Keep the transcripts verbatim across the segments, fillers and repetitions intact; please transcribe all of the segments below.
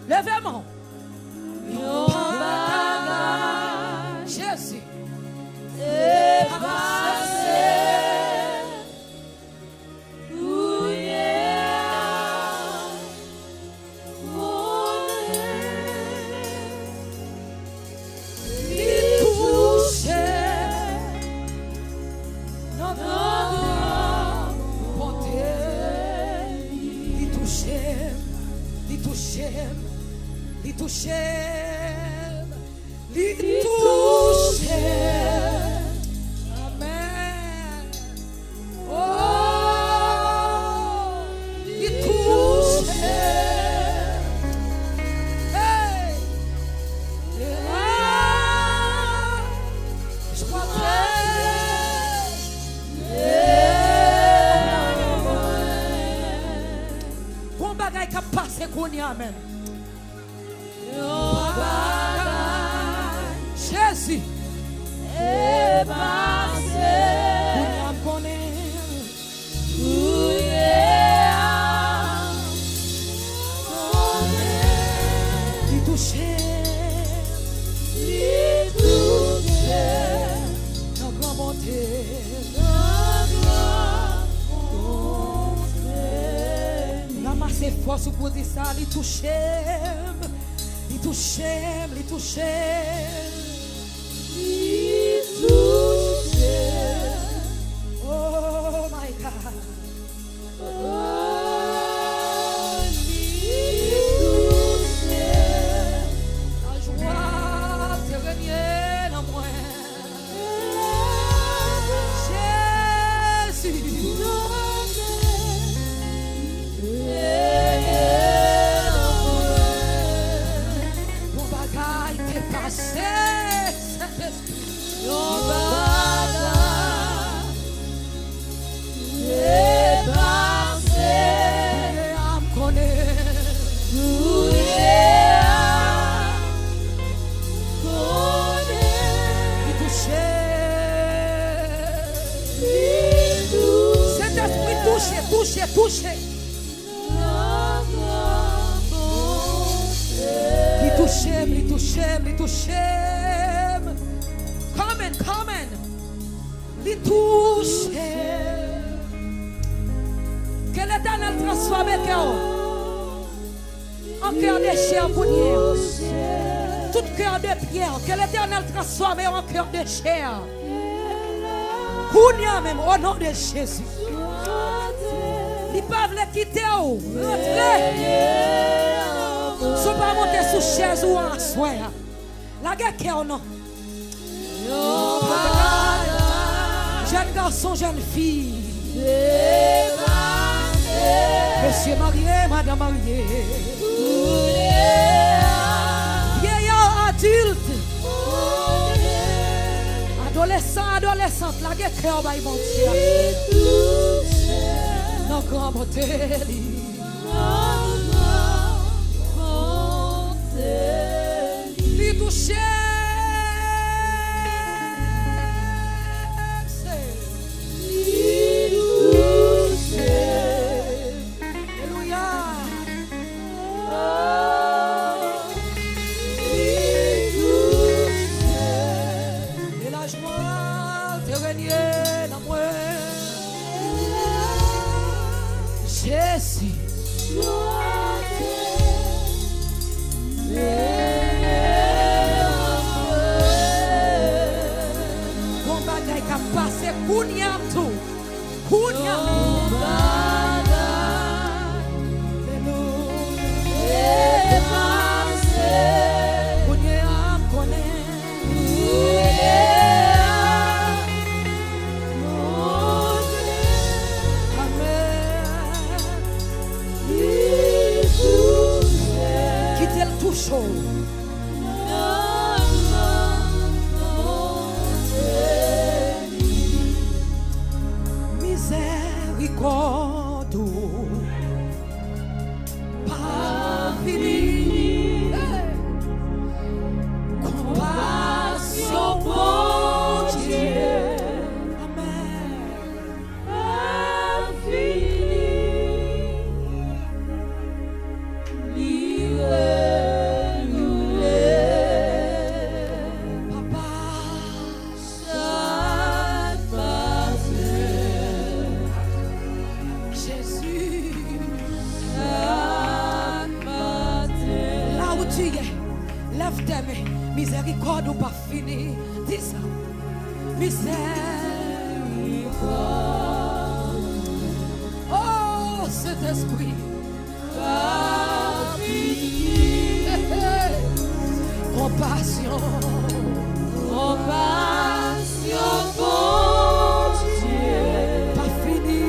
Leve men w. Yon bagay Jezi te pase. Kounye a, konnen li touche nan gran bonte li. Li touche m, li touche m, li touche m. Li touche. Amèn. Oh, li touche. Hey. Gon bagay k ap pase kounye a menm. Yon bagay Jezi te pase. Kounye a m konnen. Kounye a m konnen. Li touche. Li touche. Nan gran bonte. Nan gran bonte. Ranmase fòs ou pou di sa, li touche m. Li touche m, li touche m. Li touche m. Oh my God. Oh, li touche m. Lajwa te renye nan mwen. Jezi. Yon bagay te pase, Sentespri. Yon bagay te pase. Kounye a m konnen. Kounye a m konnen. Li touche. Li touche. Sentespri touche, touche, touche. Li touche m, li touche m, li touche m. Come on, come on. Li touche. Ke Letènèl transfòme kè w an kè de chè kounye a. Tout kè de pyè, ke Letènèl transfòme w an kè de chè. Kounye a menm, o non de Jezi. Li pa vle kite w rantre si w pa monte sou chèz ou an aswè a. Lage kè w non. Jèn gason, jèn fi. Mesye marye, madanm marye. Vyeyè, adilt. Adolesan, adolesant, lage kè w bay Bondye. Nan gran bonte li. Li touche m, se. Li touche m. Alelouya. Oh, li touche m. E lajwa te renye nan mwen. Jezi. Gon bagay k ap pase kounye a m tou. Kounye a m. Alelouya. Kounye a m konnen. Amèn. Kite l touche w. Mizèrikòd ou pa fini. Konpasyon Bondye. Amèn. Pa fini. Li Mizèrikòd ou pa fini. Di sa. Mizèrikòd. Oh, Sentespri. Pa fini. Konpasyon. Konpasyon Bondye. Pa fini.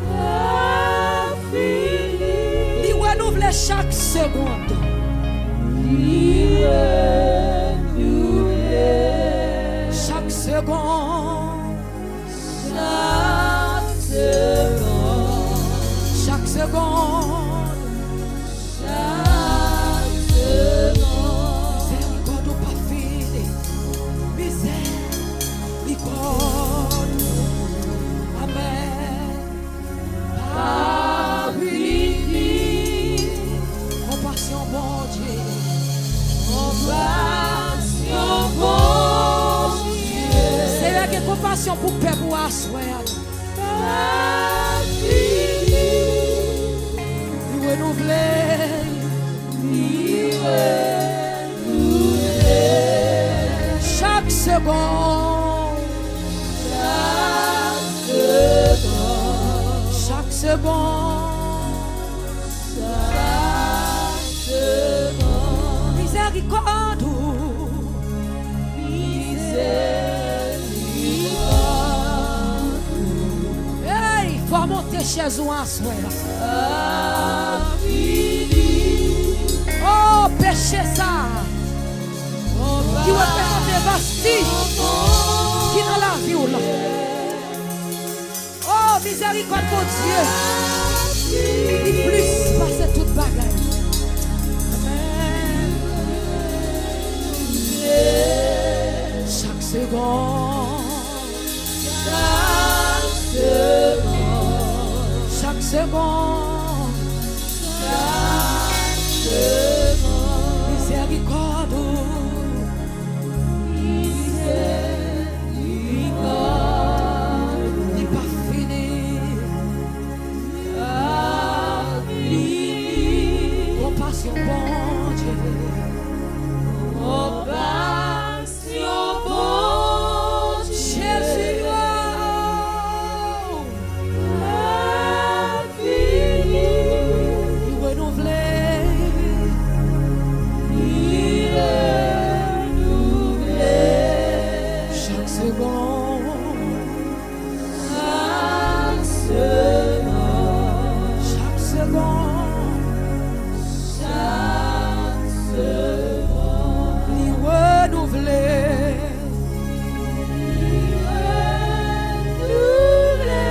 Pa fini. Li renouvle chak segonn. Li renouvle. Chak segonn. Chak segonn. Chak segonn. Chak segonn. Mizèrikòd ou pa fini. Mizèrikòd ou. Amèn. Pa fini. Konpasyon Bondye. Konpasyon Bondye. Seyè, gen konpasyon pou pèp ou aswè a. Pa fini. Li renouvle. Li renouvle. Chak segonn. Chak segonn. Chak segonn. Chak segonn. Mizèrikòd ou. Mizèrikòd ou. Hey, fò monte chèz ou aswè a. Pa fini. Oh, peche sa a ki reprezante vastij ki nan lavi w la. Oh, mizèrikòd Bondye, li plis pase tout bagay. Amèn. Chak segonn. Chak segonn. Chak segonn. Chak segonn. Mizèrikòd ou. Li pa fini. Konpasyon Bondye. Konpasyon Bondye. Jezi, oh. Li renouvle. Li renouvle. Chak segonn. Chak segonn. Chak segonn. Chak segonn. Li renouvle. Li renouvle.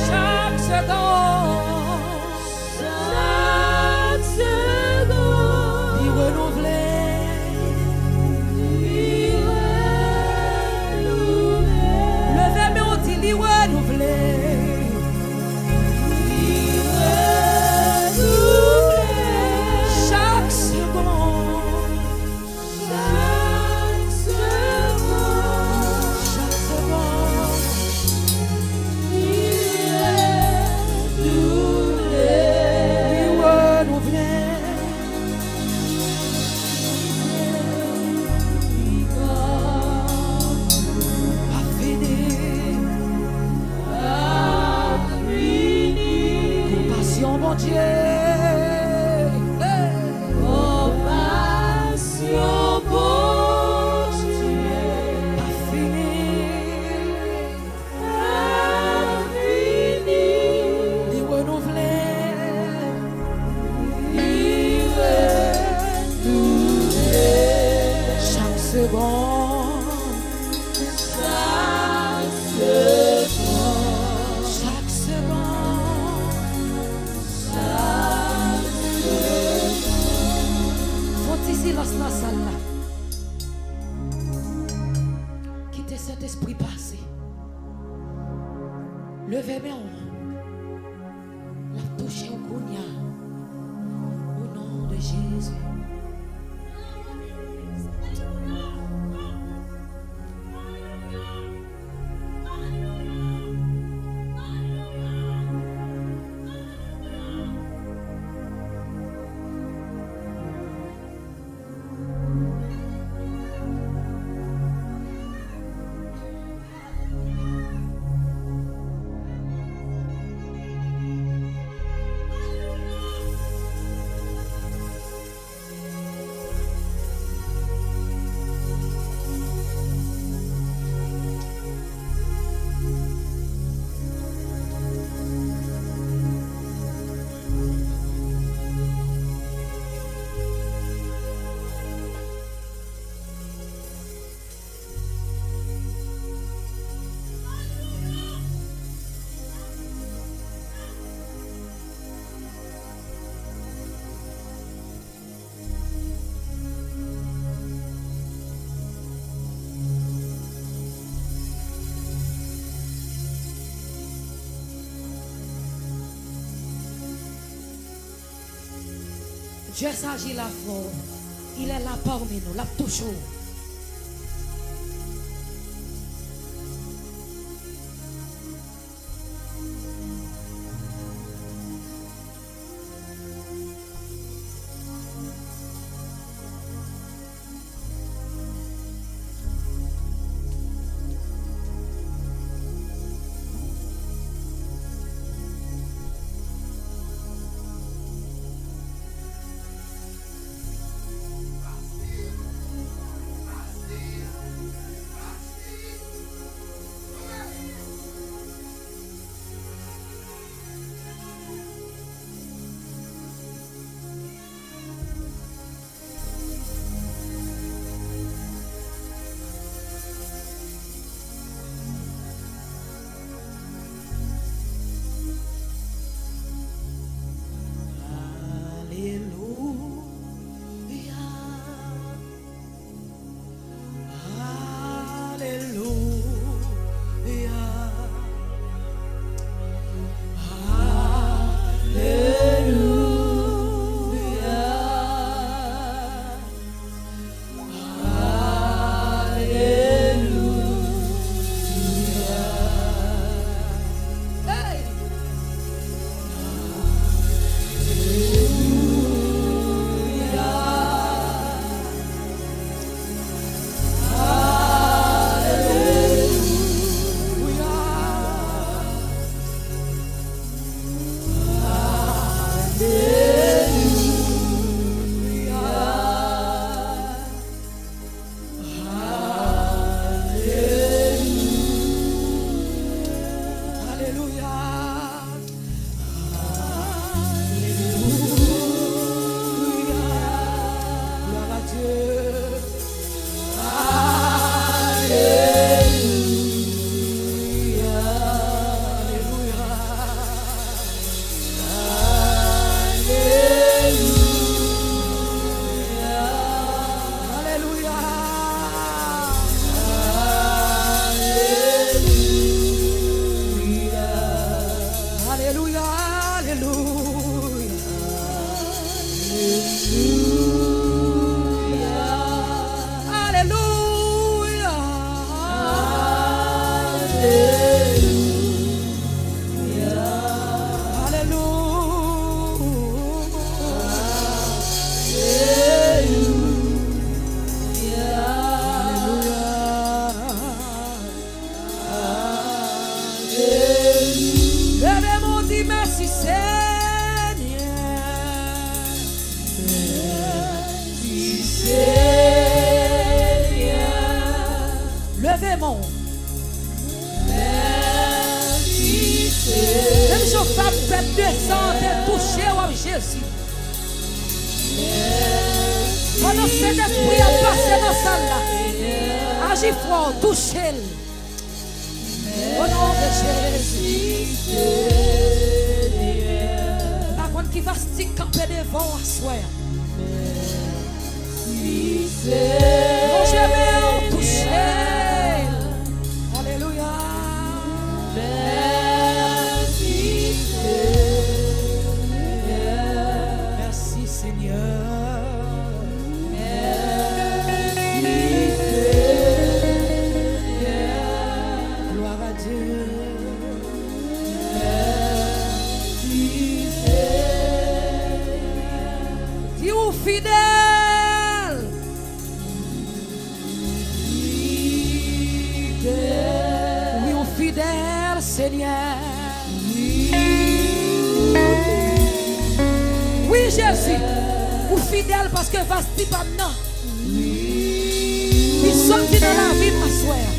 Chak segonn. Chak segonn. Li renouvle. Li renouvle. Leve men w, di, li renouvle. Li renouvle. Chak segonn. Chak segonn. Chak segonn. Li renouvle. Li renouvle. Pa fini. Pa fini. Konpasyon Bondye. Hey. Konpasyon Bondye. Pa fini. Pa fini. Li renouvle. Li renouvle. Chak segonn. Chak segonn. Chak segonn. Chak segonn. Fè yon ti silans nan sal la. Kite Sentespri pase. Leve men w. L ap touche w kounye a. O non de Jezi. Dieu s'agit là, frère. Il est là parmi nous. L ap touche w. Alelouya. Alelouya. Alelouya. Alelouya. Hey! Alelouya. Alelouya. Alelouya. Alelouya. Gloire à Dieu. Alelouya. Alelouya. Alelouya. Alelouya. Alelouya. Alelouya. Alelouya. Alelouya. Leve men w, di, mèsi, Senyè. Mèsi, Senyè. Leve men w. Menm jan fam pèp de san an te touche w, Jezi. Pandan Sentespri a pase nan sal la, aji fò, touche l. O non de Jezi. M pa konn ki fas ki kanpe devan w aswè a. Lonje men w, touche l. Alelouya. Mèsi, Senyè. Mèsi, Senyè. Mèsi, Senyè. Gloire à Dieu. Di ou fidèl. Wi, ou fidèl, Senyè. Wi, Jezi, ou fidèl paske vas ti pa m nan. Li soti nan lavi m aswè a.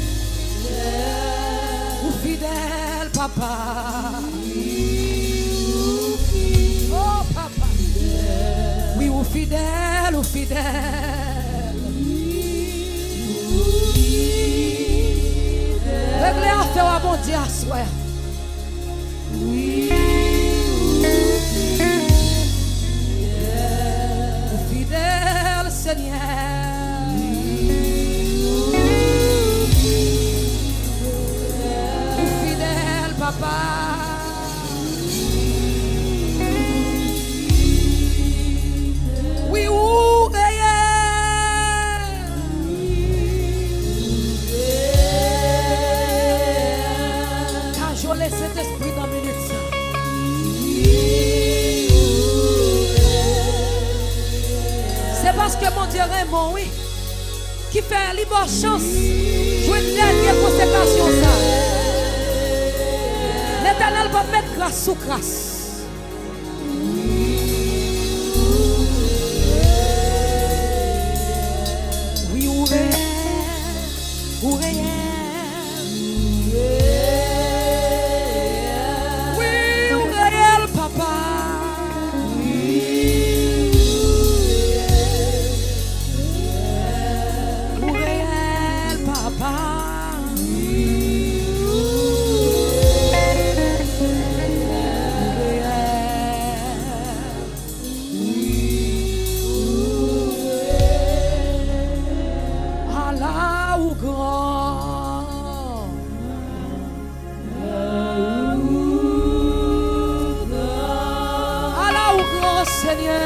Ou fidèl, papa. O papa. Wi, ou fidèl, ou fidèl. Regle afè w a Bondye aswè a. Ou fidèl, Senyè. Ou fidèl, papa. Mon wi, ki fè li ba w chans jwenn dènye konsekrasyon sa. Letènèl p ap met kras sou kras. Wi, ou reyèl, ou reyèl. Wi, ou reyèl, papa. Ou reyèl, papa. Ou reyèl. Ala ou gran. Ala ou gran, Senyè.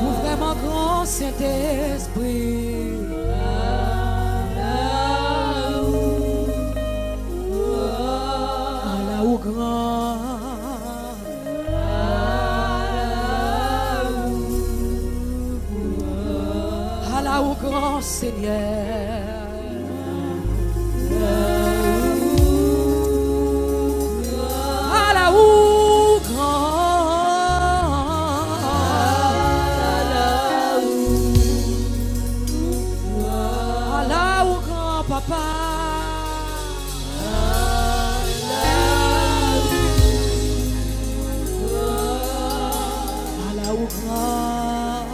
Ou vrèman gran, Sentespri. Ala ou gran. Ala ou gran, Senyè. Ala ou gran. Ala ou gran, papa. Ala ou gran.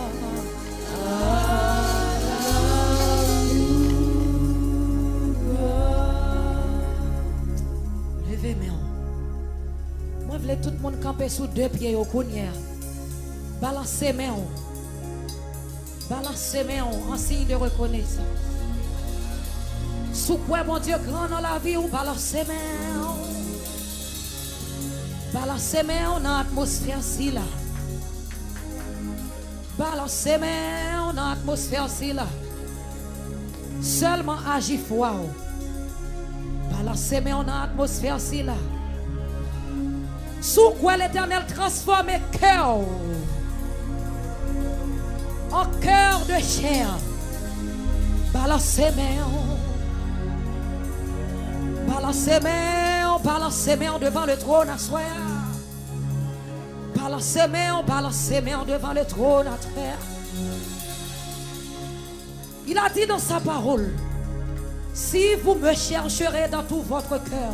Leve men w. Mwen vle tout moun kanpe sou de pye yo kounye a. Balanse men w. Balanse men w an siy de rekonesans. Si w kwè Bondye gran nan lavi w, balanse men w. Balanse men w nan atmosfè sila. Balanse men w nan atmosfè sila. Sèlman aji fwa w. Balanse men w nan atmosfè sila. Si w kwè Letènèl transfòme kè w an kè de chè, balanse men w. Balanse men w, balanse men w devan le twòn aswè a. Balanse men w, balanse men w devan le twòn aswè a. Il a dit dans sa parole, si vous me chercherez dans tout votre cœur,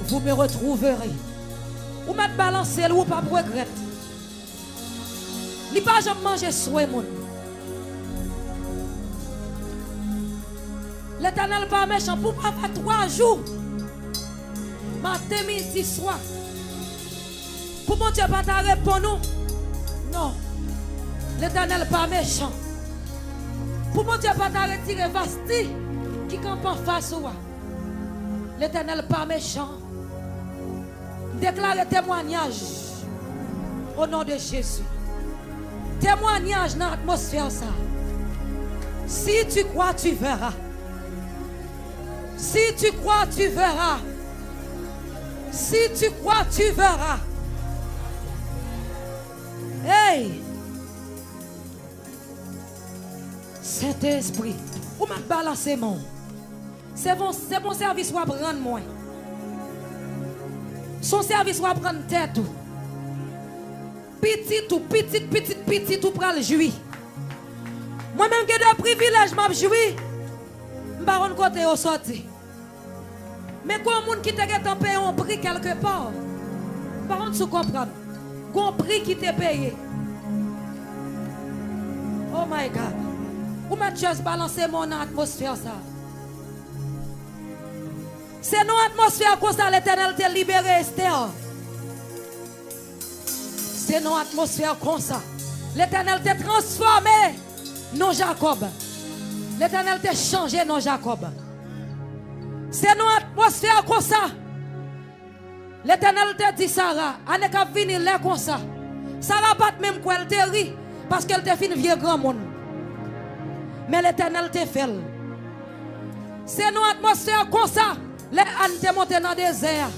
vous me retrouverez. Ou mèt balanse l, ou p ap regrèt. Li pa janm manje swen moun. Letènèl pa mechan, pou pa fè twa jou, maten, midi, swa, pou Bondye pa ta reponn ou. Non. Letènèl pa mechan. Pou Bondye pa ta retire Vasti ki kanpe anfas ou a. Letènèl pa mechan. M deklare temwanyaj o non de Jezi. Temwanyaj nan atmosfè sa. Si tu crois, tu verras. Si tu crois, tu verras. Si tu crois, tu verras. Hey! Sentespri, ou mèt balanse men w. Se bon, se bon sèvis w ap rann mwen. Se yon sèvis w ap rann tèt ou. Pitit ou, pitit, pitit, pitit ou pral jwi. Mwen menm gen de privilèj m ap jwi. M pa konn kote yo sòti. Men gen yon moun ki te gentan peye yon pri kèlke pa. M pa konn si w konprann. Gen yon pri ki te peye. Oh my God. Ou mèt just balanse men w nan atmosfè sa. Se nan atmosfè konsa Letènèl te libere Estè. Se nan atmosfè konsa Letènèl te transfòme non Jakòb. Letènèl te chanje non Jakòb. Se nan atmosfè konsa Letènèl te di Sara, ane k ap vini lè konsa. Sara pa t menm kwè, l te ri, paske l te fin vye granmoun. Men Letènèl te fè l. Se nan atmosfè konsa, lè Ann te monte nan dezè a,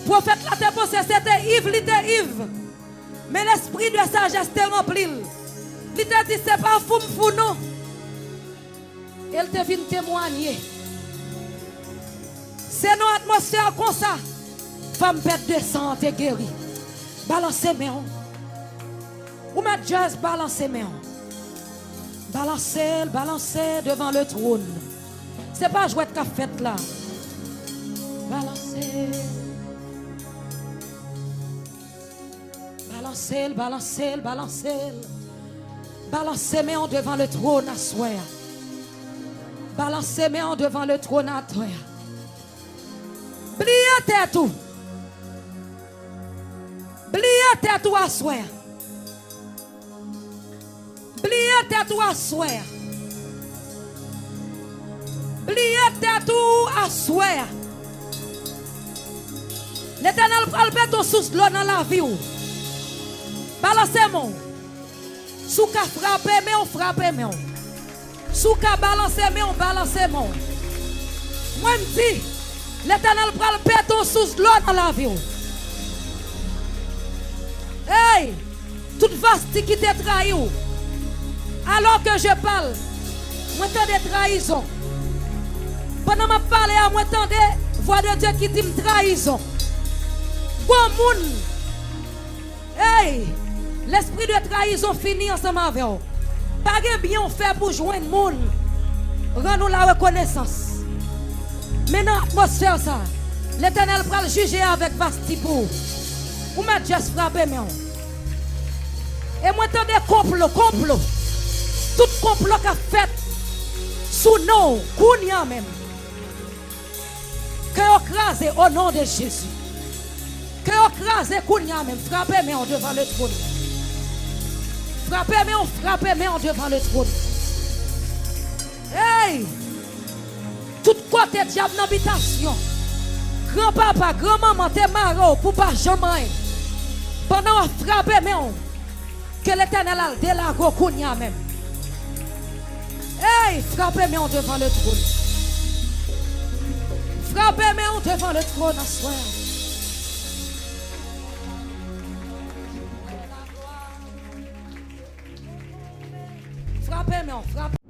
Pwofèt la te panse se te iv li te iv. Men lespri de sajès te ranpli l. Li te di, "Se pa fou m fou non." E l te vin temwanye. Se nan atmosfè konsa, fanm pèt de san an te geri. Balanse men w. Ou mèt just balanse men w. Balanse l, balanse devan le trône. Se pa jwèt k ap fèt la. Balanse l. Balanse l, balanse l, balanse l. Balanse men w devan le trône aswè a. Balanse men w devan le trône aswè a. Bliye tèt ou. Bliye tèt ou aswè a. Bliye tèt ou aswè a. Bliye tèt ou aswè a. Letènèl pral pete yon sous dlo nan lavi w. Balanse men w. Si w ka frape men w, frape men w. Si w ka balanse men w, balanse men w. Mwen m di, Letènèl pral pete yon sous dlo nan lavi w. Ey! Tout Vasti ki te trayi w. Alors que je parle, mwen tande trayizon. Pandan m ap pale a, mwen tande vwa de Dye ki di m trayizon. Gwo moun. Ey! Lespri de trayizon fini ansanm avè w. Pa gen byen w fè pou jwenn moun rann ou larekonesans. Men nan atmosfè sa, Letènèl pral jije avèk Vasti pou ou. Ou mèt just frape men w. E mwen tande konplo, konplo. Tout konplo k ap fèt sou non w kounye a menm. Ke yo kraze o non de Jezi. Ke yo kraze kounye a menm. Frape men w devan le trône. Frape men w, frape men w devan le trône. Ey! Tout kote dyab nan bitasyon, granpapa, granmanman te mare w pou pa janm anyen. Pandan w ap frape men w, ke Letènèl al delagre w kounye a menm. Ey, frape men w devan le trône. Frape men w devan le trône aswè a. Frape men w, frape.